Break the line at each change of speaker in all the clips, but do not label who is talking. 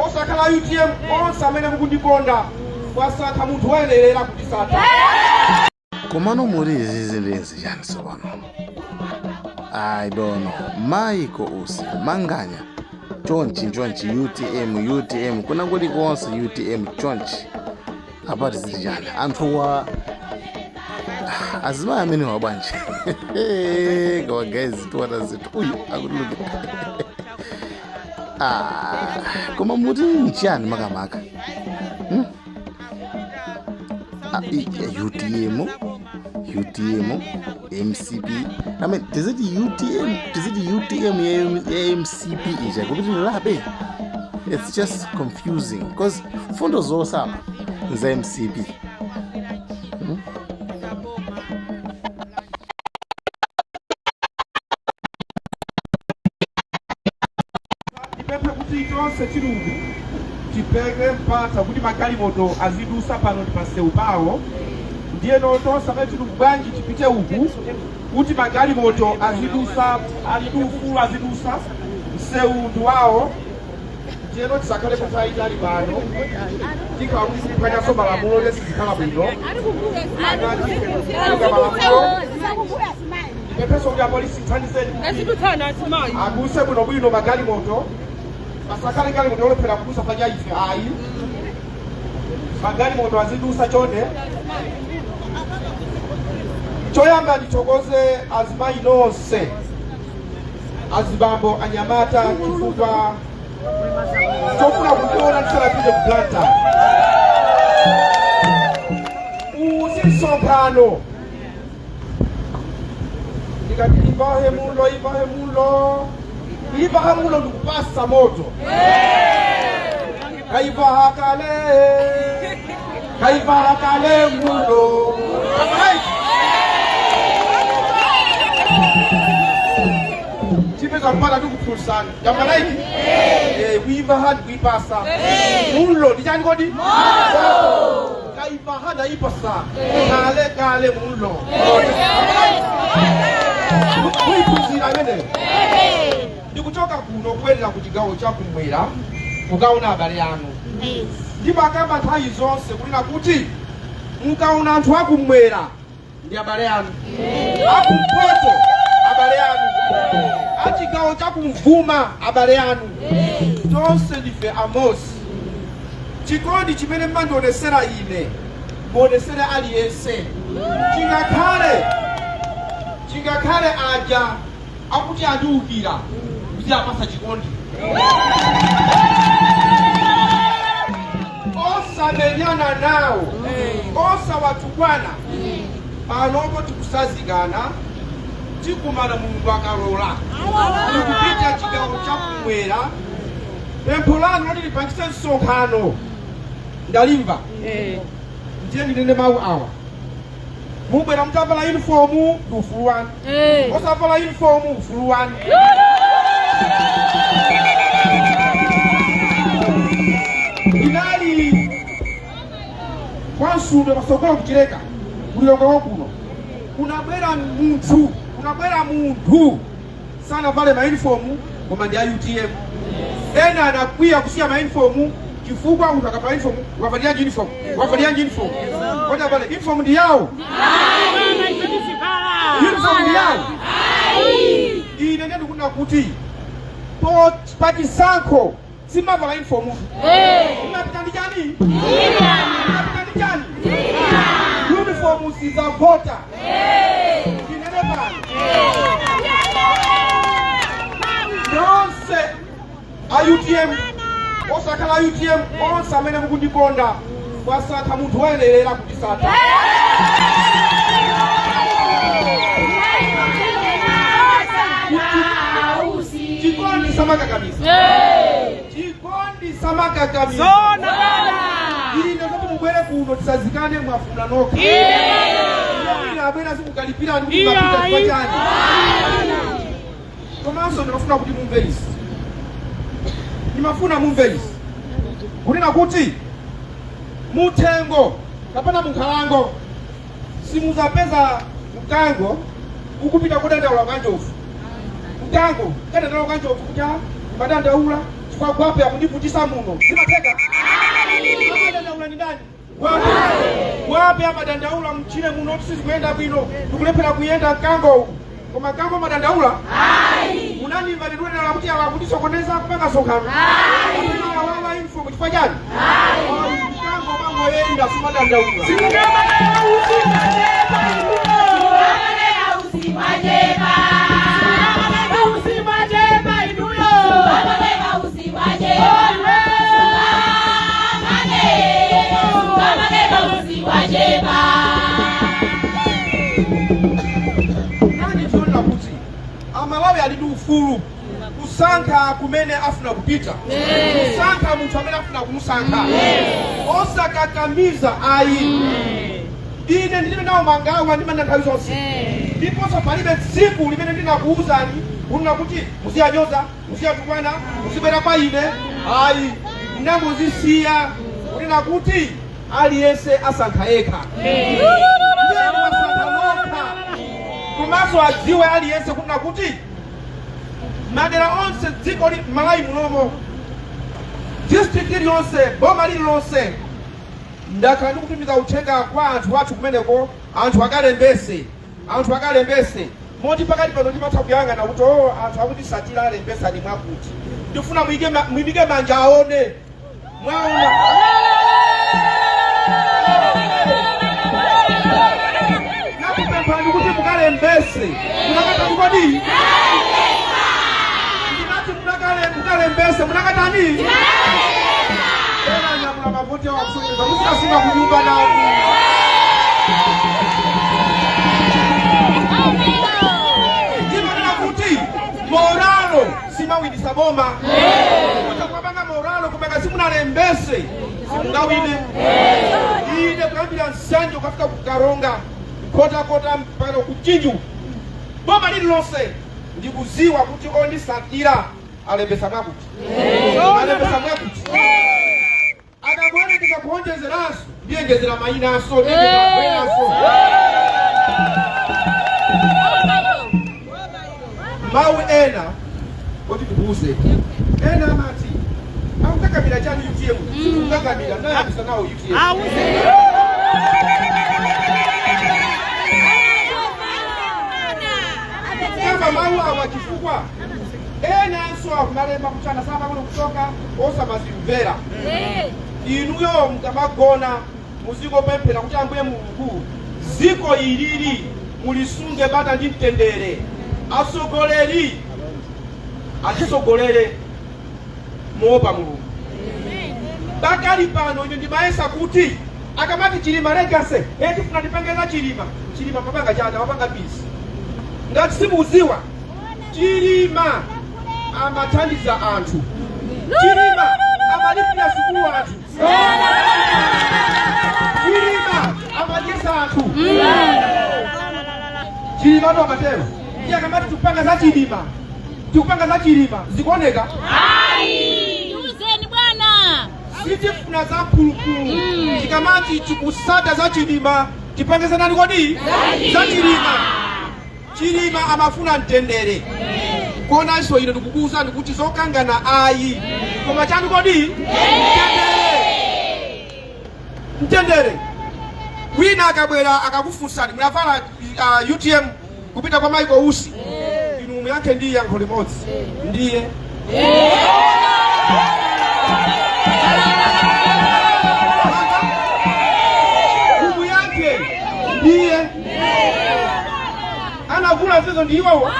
Osakhala UTM onse amene mukundikonda, mwasankha munthu woyenerera kundisata.
Komano muri izizi ndinzi chani tsopano? I don't know. Michael Usi, Manganya, chonchi chonchi, UTM, UTM, kuna kulikonse UTM chonchi. Apati zili chani? Anthuwa azimayi amene wabwanji. Koma guys, tiwana zinthu uyu akutulukira. Ah, koma muti nchiyani makamaka? Ah, UTM, UTM, MCP. I mean, tiziti UTM, tiziti UTM ya MCP ija kupitirirabe. It's just confusing because fundo zosapa za MCP.
Ndipemphe kuti tonse tili uku tipeke mpata kuti magalimoto azidusa pano ndi pansewu pawo. Ndiyeno tonse amene tili uku, bwanji tipite uku kuti magalimoto azidusa, ali ndi ufulu azidusa, msewu ndi wawo. Ndiyeno tisakhale nthawi yayitali pano, tikhala kuti tikuphwanyanso malamulo, lesi zikhala bwino. Malamulo, ndipemphenso kuti apolisi thandizeni aduse bwinobwino magalimoto, pasakhale galimoto yolephera kudusa paja ife ayi, magalimoto azidusa chonde. Choyamba ndithokoze azimayi nonse, azibambo, anyamata, chifukwa chofuna kundiona ndisanapite ku Blantyre. Uwu si msonkhano. Ndikati ivahe mulo, ivahe mulo, ivaha mulo, ndikupasa moto. Kaivaha kale, kaivaha kale mulo. Right. Tipeza mpata tikuphunzitsani jamalaiki kuivaha ndi kuipasa mulo ndi chani kodi? Kaivaha, ndaipasa kale kale mulo. Kuiphunzira imeneyo. Ndikuchoka kuno kubwerera ku chigawo cha kumwera kukaona abale anu. Ndimakamba nthawi zonse kunena kuti mukaona anthu akumwera ndi abale anu, akumpoto abale anu, achigawo chakumvuma abale anu, tonse ndife amodzi. Chikondi chimene mmandionesera ine, muonesere aliyense, chingakhale aja akuti andiukira, muziapasa chikondi, osamenyana nawo, osawatukwana. Panopo tikusazikana, tikumana Mulungu akalola. Tikupita chigawo chakumwera. Pempho lanu loti lipangise msonkhano ndalimva. Ndiye ndinene mawu awa: mubwera mutavala uniform ndi ufulu wanu, osavala uniform ufulu wanu. Ndinali kwa Msundwe pasogolo kuchileka kulilongwe kuno, kunabwera munthu sanavale mauniform koma ndi a UTM. Ena anakwiya kusiya mauniform chifukwa munthu akavala uniform, wavaliranji uniform? Wavaliranji uniform? Kodi avale uniform ndi yawo? Uniform ndi yawo? Ine ndiye ndikunena kuti pachisankho simavala uniform, mumapita ndi chani? Mumapita ndi chani? Uniform sizavota. Ndinene pano, nonse a UTM, osakhala a UTM onse amene mukundikonda, mwasankha munthu woyenerera kundisata. Chikondi samakakamiza, chikondi samakakamiza. Ine zoti mubwere kuno tisazikane, mwafuna nokha. Ine abwera zikukalipirani kuti mapita chifukwa chani. Komanso ndimafuna kuti mumve izi, ndimafuna mumve izi, kunena kuti muthengo kapena munkhalango simuzapeza mkango ukupita kudandaula kwa njovu. Mkango kadandaula kwa njovu kuti madandaula chifukwa Chifukwa gwape akundivutisa muno. Zimatheka? Amadandaula ndi ndani? Gwape. Gwape amadandaula mchire muno kuti sizikuyenda bwino, ndikulephera kuyenda mkango. Koma mkango amadandaula? Munandimva ndikudandaula kuti awa akutisokoneza kupanga msonkhano? Kapena awawa info chifukwa chani? Mkango mangoyenda, sumadandaula. Nani tiona kuti Amalawi ali ndi ufulu kusankha kumene afuna kupita, kusankha munthu amene afuna kumusankha, osakakamiza ayi. Ine ndilibe nawo mangawa, ndimanda nthawi zonse, ndiponso palibe tsiku limene ndinakuwuzani kunena kuti muziyanyoza, muziyatukwana, muzibwera kwa ine, ayi. Ndinangozisiya kunena kuti aliyense asankha yekha. Ndiye mwasankha nokha. Komanso adziwe aliyense kunena kuti madera onse dziko Malawi munomo, district iliyonse, boma lililonse, ndakhala ndikutumiza uthenga kwa anthu athu kumeneko, anthu akalembese, anthu akalembese. Moti pakati pano ndimatha kuyang'ana kuti o, anthu akutisatira alembesani mwakuti. Ndifuna muyimike manja aone. Mwaona? Nakupemphani kuti mukalembese. Munakatani kodi? Ndinati mukalembese, munakatani? Ena nyamula mavoti awo akusonyeza muzikasunga kunyumba nanu. Ndimanena kuti moralo simawinisa boma. Kuti kumapanga moralo kumanga simunalembese, simungawine. Ine kuyambira Nsanje ukafika ku Karonga, Nkhotakota mpaka ku Mchinji, boma lililonse, ndikuziwa kuti ondisatira alembesa mwakuti, alembesa mwakuti. Akamwana ndikakuonjezeranso, ndiyengezera mayinanso, ndiyengezera mayinanso. Mawu ena oti ndikuuze, ena amati akukakamira chani UTM. Sikukakamira, nayambisa nawo UTM. Kama mawu awa, chifukwa enanso akumalemba kuchana samakuno kuchoka osamazimvera. Inuyo mukamagona muzingopemphera kuti Ambuye Mulungu, ziko ilili mulisunge bata ndi mtendere, atsogoleri atisogolere moopa Mulungu. Pakali pano ine ndimayesa kuti akamati Chilima legacy, tifuna tipangeza Chilima. Chilima mapanga chani? Amapanga peace. Ngati simukuziwa, Chilima amathandiza anthu, Chilima amalipira sukulu anthu, Chilima amadyesa anthu, Chilima ndo amatero. Iye akamati tikupanga za Chilima, tikupanga za Chilima, zikuoneka.
Tiuzeni bwana.
Sitifuna za mphulupulu. Tikamati tikusata za Chilima, tipange za nani kodi? Za Chilima. Chilima amafuna mtendere. Konanso ine ndikukuwuzani kuti zokangana ayi, koma chani kodi? Mtendere, mtendere. Wina akabwera akakufunsani munavala UTM kupita kwa Michael Usi, inu muyankhe ndi yankho limodzi, ndiye umuyankhe ndiye anagula zizo ndi iwowo.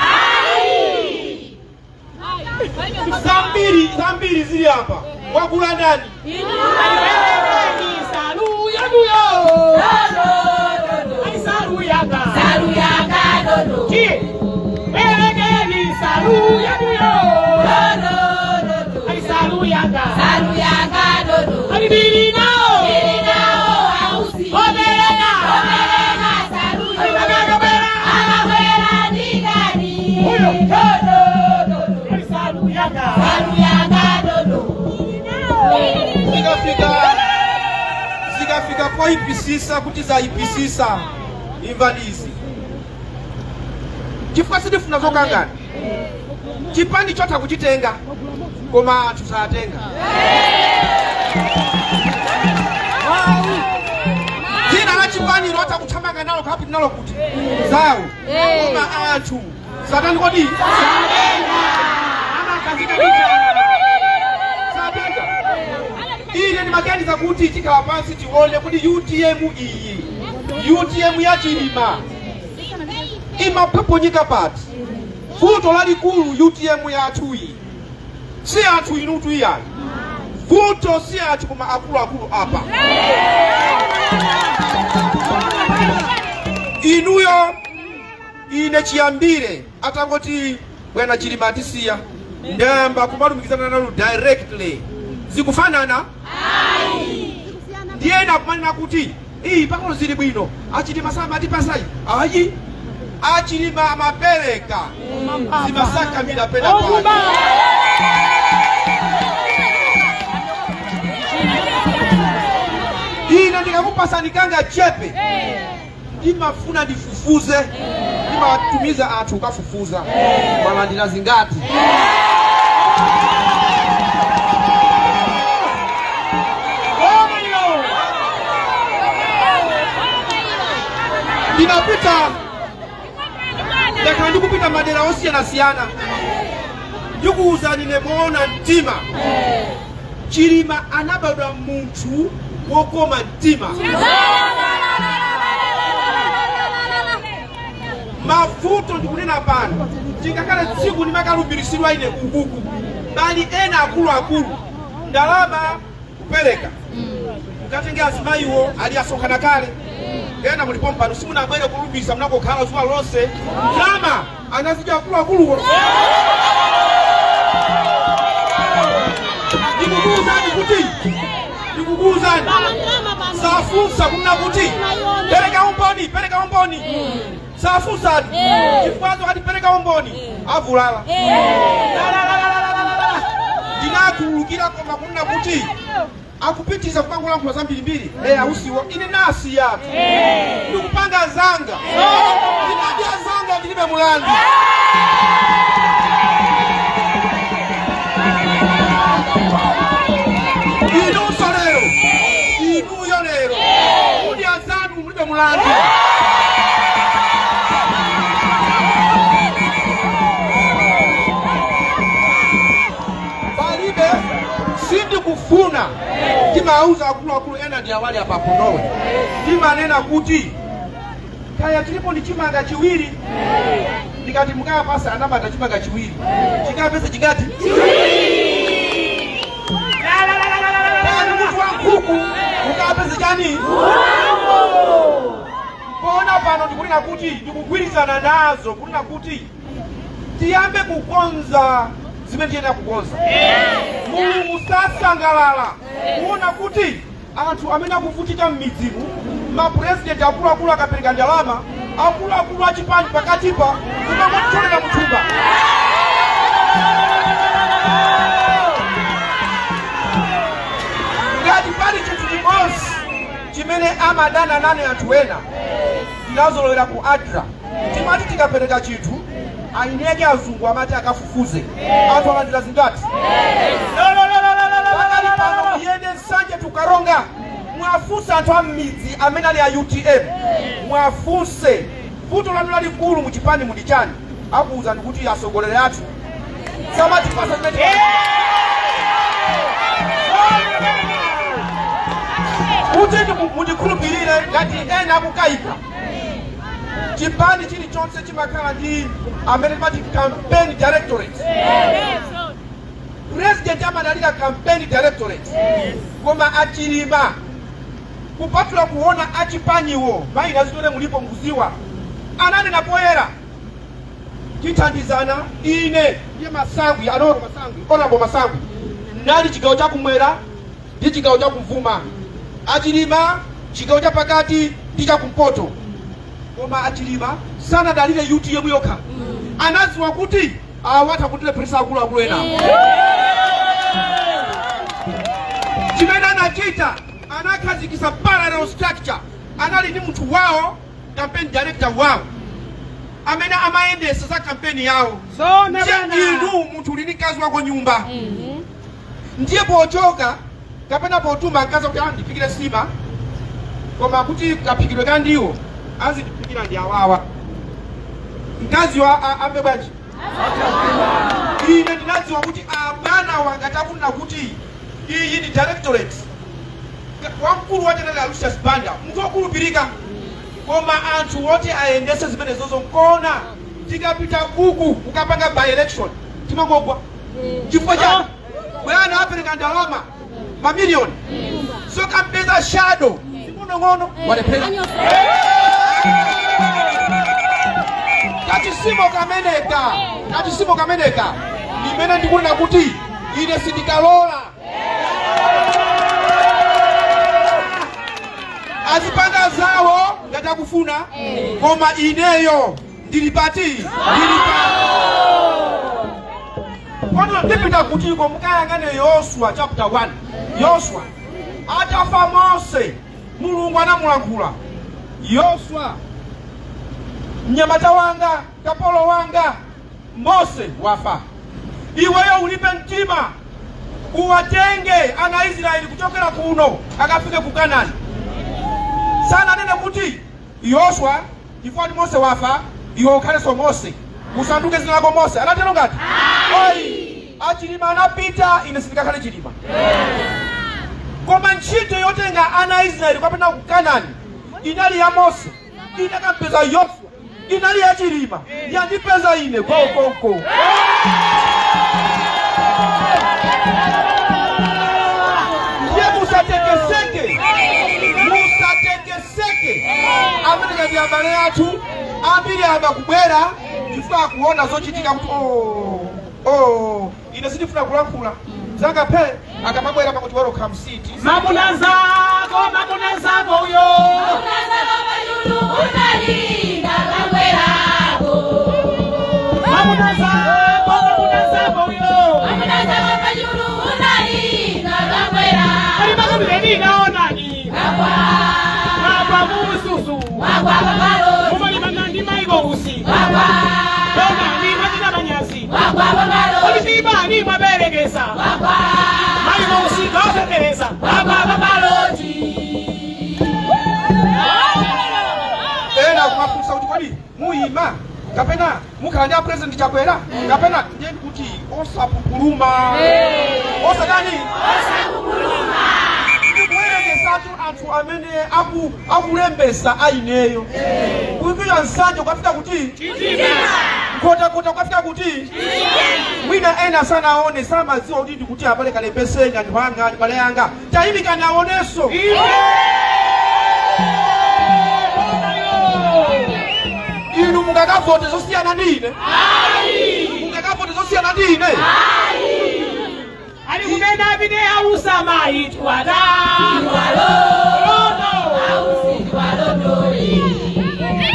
Zambiri zambiri zili apa, wagula ndani? Zikafika poyipisisa kuti zayipisisa, imvani izi, chifukwa sitifuna zokangana. Chipani chotha kuchitenga Koma anthu satenga. Dzina la chipaniro atakuthamanga nalo kapita nalo kuti zawo, koma anthu satani kodi amakazika satenga. Ine ndimaganiza kuti tikhala pansi tione kuti UTM iyi, UTM ya Chilima, imaphonyeka pati. Vuto lalikulu UTM yathu iyi si anthu inutu iyayi. Vuto si anthu koma akuluakulu apa. Inuyo, ine chiyambire atangoti bwana Chilima atisiya, ndayamba kumalumikizana nanu directly. Zikufanana ndiyena kumanena kuti iyi pang'ono zili bwino, aChilima samatipasayi. Ayi, aChilima amapereka, zimasakamira pena pake. Ine ndikakupasani kanga chepe, ndimafuna ndifufuze, ndimatumiza anthu kukafufuza mwalandira zingati. Ndinapita, ndakhala ndikupita madera osiyanasiyana. Ndikuwuzani ine moona mtima, Chilima anabadwa munthu wokoma mtima. Mavuto ndikunena pano, tingakhale tsiku ndimakalumbiritsidwa ine ukuku, pali ena akuluakulu ndalama kupereka mukatenge azimayiwo ali asonkhana kale, ena mulipo mpano simunabwere kulumbisa, munakokhala zuwa lonse, ndalama anazidya akuluakuluwo. Ndikukuwuzani kuti, ndikukuwuzani, safunsa kunena kuti pereka umboni, pereka umboni, safunsatu chifukwa kati pereka umboni avulala. Ndinakhululukira, koma kunena kuti akupitiriza kumangolankhula zambirimbiri ausiwo, ine nasiyatu, ndikupanga zanga, ndinadya zanga, ndilibe mulandu. Inunso lero, inuyo lero mudya zanu, mulibe mulandu. Palibe, sindikufuna. Timauza akuluakulu ena ndi awali apa Kondowe, timanena kuti kaya tilipo ndi chimanga chiwiri, ndikati mukapasa anabata chimanga chiwiri, chikapese chingati? Kaya ndi mutu wa nkhuku, mukapese chani? Kona pano ndikunena kuti ndikugwirizana nazo kunena kuti tiyambe kukonza zimene tiyenera kukonza. Mulungu sasangalala kuona kuti anthu amene akuvutika m'midzimu, mapurezidenti akuluakulu akapereka ndalama, akuluakulu achipani pakatipa kumangotolera muthumba. Ngati pali chinthu chimodzi chimene amadana nane anthu ena, tinazolowera ku ADRA, timati tikapereka chinthu, aineke azungu amati akafufuze anthu alandira zingati. Pakali pano muyende Nsanje to Karonga, mwafunse anthu a m'midzi amene ali a UTM, mwafunse vuto lanu lalikulu muchipani muli chani, akuwuzani kuti atsogoleri athu samatipasa zimene kuti mundikhulupirire. Ngati ena akukayika, chipani chilichonse chimakhala ndi amene timati campaign directorate. President amadalira campaign directorate, koma aChilima, kupatula kuona achipaniwo mayina zitole mulipo mukuziwa, ananena poyera, tithandizana. Ine ndiye Masangwi anoro Masangwi, Honorable Masangwi, nali chigawo chakumwera ndi chigawo chakumvuma, aChilima chigawo chapakati ndi chakumpoto. Koma aChilima sanadalire UTM yokha, anadziwa kuti awa atha kutilepheresa akuluakulu ena. Chimene anachita, anakhazikitsa parallel structure. Anali ndi munthu wawo, campaign director wawo, amene amayendesa za kampeni yawo.
Zona
Ndiye
bwana.
inu munthu uli ndi mkazi wako nyumba. Ndiye pochoka kapena potuma mkazi kuti andiphikire sima, koma kuti kaphikidwe ka ndiwo azindiphikira ndi awawa. Mkaziyo amve bwanji? Ine ndinadziwa kuti abwana wanga takunena kuti iyi ndi directorate, wamkulu wachanali Lucius Banda, munthu wokhulupirika, koma anthu woti ayendese zimenezozo nkona tikapita uku kukapanga by election timangogwa. Chifukwa chani? Bwana apereka ndalama mamiliyoni, so kampeza shadow zing'onong'ono walephera. Kachisimo kameneka, kachisimo kameneka ndimene ndikunena kuti ine sindikalola. Azipanga zawo ngati akufuna, koma ineyo ndili pati? Ndili pano. Kono ndipita kutiko? Mukayang'ane Yoswa chapter 1. Yoswa atafa Mose, Mulungu anamulankhula Yoswa: "Mnyamata wanga, kapolo wanga Mose wafa. Iweyo ulipe mtima, uwatenge ana Israeli kuchokera kuno akafike ku Kanani." Sananene kuti, "Yoswa, chifukwa kuti Mose wafa, iwe ukhalenso Mose, usanduke zina lako Mose." Anatero ngati? Ayi. Achilima anapita, ine sindikakhale Chilima. Koma ntchito yotenga ana a Israeli kapena ku Kanani inali ya Mose, inakampeza Yoswa. Inali ya Chilima, yandipeza ine go go go. Ndiye musatekeseke, musatekeseke. Amene ndi abale athu ambiri amba kubwera chifukwa akuona zochitika kuti oh, ine sindifuna kulankhula zanga phe akamabwera pakuti welcome seat.
Mamuna zako, mamuna zako uyo. Mamuna zako, mamuna zako uyo. Ali makabile naonani. Mwagwa mumususu. Mumalimana ndi Maiko Usi. Onani mwachita manyazi. Kodi mwaberekesa. Maiko Usi kaofetereza. Mwagwa pamaloti.
Ena kumafunsa kuti kodi muyima kapena mukhala ndi a President Chakwera kapena? Ndiye kuti osapupuluma, osatani, ndikuwerengesatu anthu amene akulembesa aineyo kuikira Nsanje kukafika kuti Nkhotakota, kukafika kuti mwina ena sanaone, samadziwa kuti ndikuti abale kalembeseni, anthu anga, abale anga, tayimikani aonenso. Inu mungakavote zosiyana ndi ine? Mungakavote zosiyana ndi ine?
Ali kumene apite ausa mayi twala. Londo.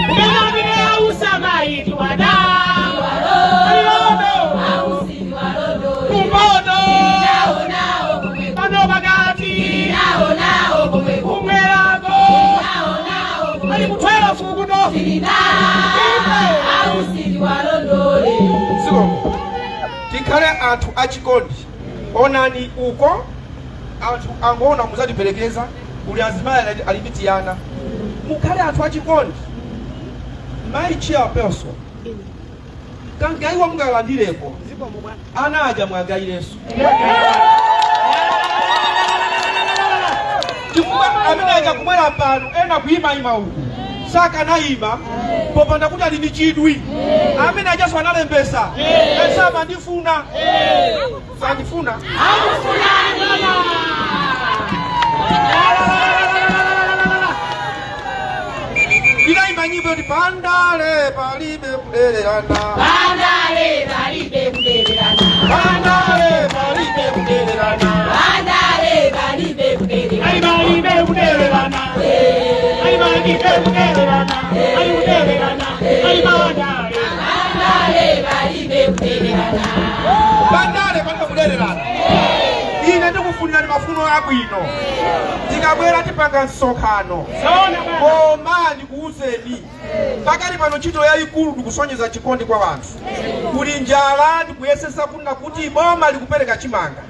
Kumene apite ausa mayi twala. Ali londo. Kumpoto. Pano pakati. Kumwerako. Ali ku 12 kuno.
Zikomo. Tikhale anthu achikondi. Onani uko anthu angoona muzatiperekeza, uli azimayi ali ndi tiyana. Mukhale anthu achikondi. My chairperson, kangaiwa mungalandireko, ana aja mwagayirenso, chifukwa amene aja kubwera pano, ena kuyimayima uku, sakanayima popanda kuti ali ndi chidwi. Amene ajaso analembesa esama ndifuna sandifuna. Ndinayimba nyimbo yoti pandale palibe kudererana.
Pandale palibe kudererana.
Pandale palibe kudererana.
Pandale palibe kudererana.
Ali palibe kudererana. Ali palibe kudererana. Ali kudererana. Ali pandale.
Pandale palibe kudererana.
Pandale palibe kudererana. Ine ndikufuna Ndikufunirani mafuno abwino. Tikabwera tipanga msonkhano.
Zoona bwana.
Koma ndikuwuzeni, pakali pano ntchito yayikulu ndikusonyeza chikondi kwa wanthu. Kuli njala, ndikuyesesa kunena kuti boma likupereka chimanga.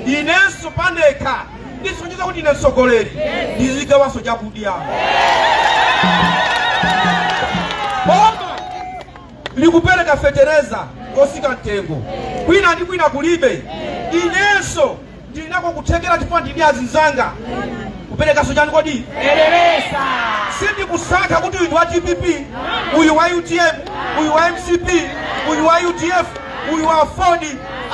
Inenso pandekha ndisonyeza kuti ine mtsogoleri ndizigawanso chakudya. Boma likupereka fetereza osika mtengo, kwina ndi kwina kulibe. Inenso ndinako kuthekera chifukwa ndili azinzanga kuperekanso chani kodi?
Fetereza.
Sindikusankha kuti uyu ndi wa DPP, uyu wa UTM, uyu wa MCP, uyu wa UDF, uyu wa AFORD.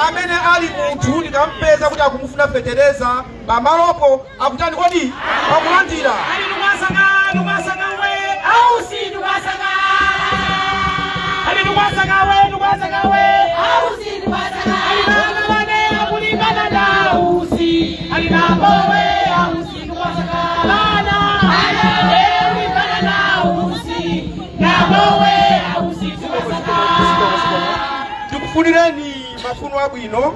Amene ali munthu ndikampeza kuti akumufuna fetereza pamalopo, akutani kodi? Akulandira.
Ali nukwasaka, nukwasaka we. Ausi nukwasaka. Ali nukwasaka we, nukwasaka we.
Ausi nukwasaka.
Ali bana bane akulingana na ausi. Ali nabowe ausi nukwasaka. Bana.
Kulingana na ausi.
Nabowe ausi nukwasaka.
Ndikufunireni mafuno abwino.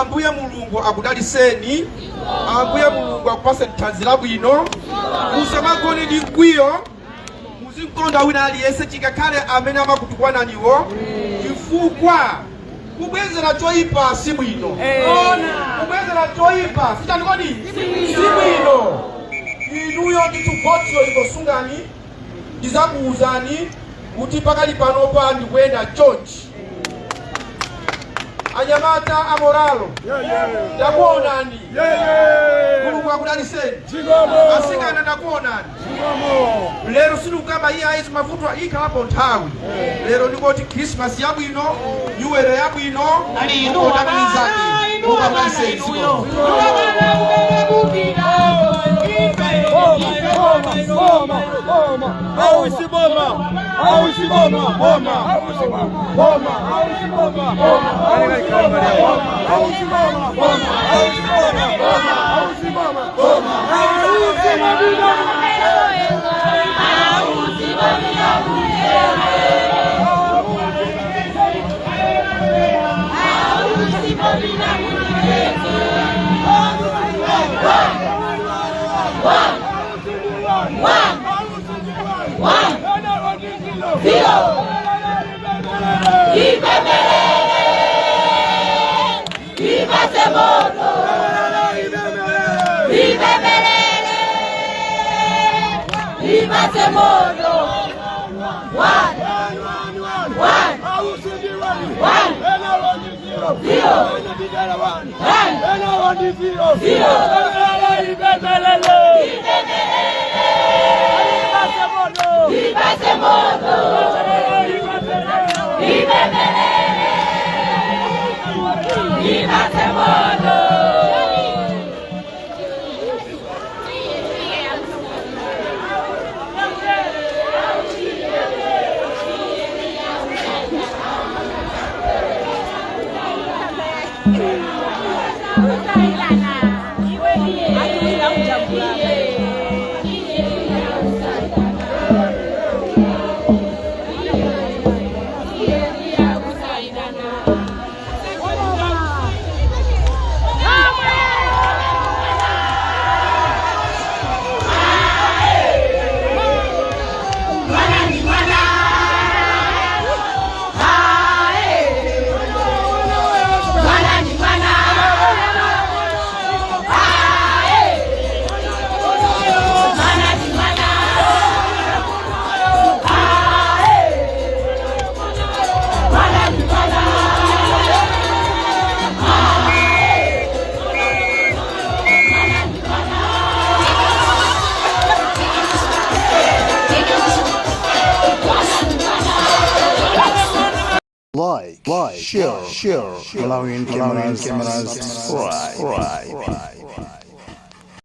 Ambuye Mulungu akudaliseni. Ambuye Mulungu akupaseni thanzi labwino. Musamagone ndi mkwiyo, muzinkonda wina aliyense, chikakhale amene amakutukwananiwo, chifukwa kubwezera choyipa si bwino.
Ona.
Kubwezera choyipa sichani kodi? Si bwino. Inuyo ndithu votiyo ingosungani. Ndizakuwuzani kuti pakali panopa ndikuyenda chonchi. Anyamata amoralo, ndakuonani. Mulungu akudaliseni. Asikana, ndakuonani. Lero sindikukamba iye ayi, mavuto ikhalapo nthawi. Lero ndikoti Christmas yabwino, New Year yabwino.
Ali inu
Mulungu
abana,
akudaliseni.
inu
Mulungu
abana,
akudaliseni.
inuyo. Nuwabana ubele kupita. Ife, ife,
Boma, boma, ausi boma, ausi boma, boma, ausi boma, ausi boma, boma, ausi boma, ausi boma, boma, ausi boma, boma, ausi boma, boma, ausi boma.
Ipepelele. Ipase moto. Ipepelele. Ipase moto. One. One. One. Zero. One. Zero. Ipepelele. Ipase moto. Ipepelele. Ipase moto. Mwana ni mwana. Mwana ni mwana. Mwana ni mwana.
Like, share, Malawian cameras, subscribe.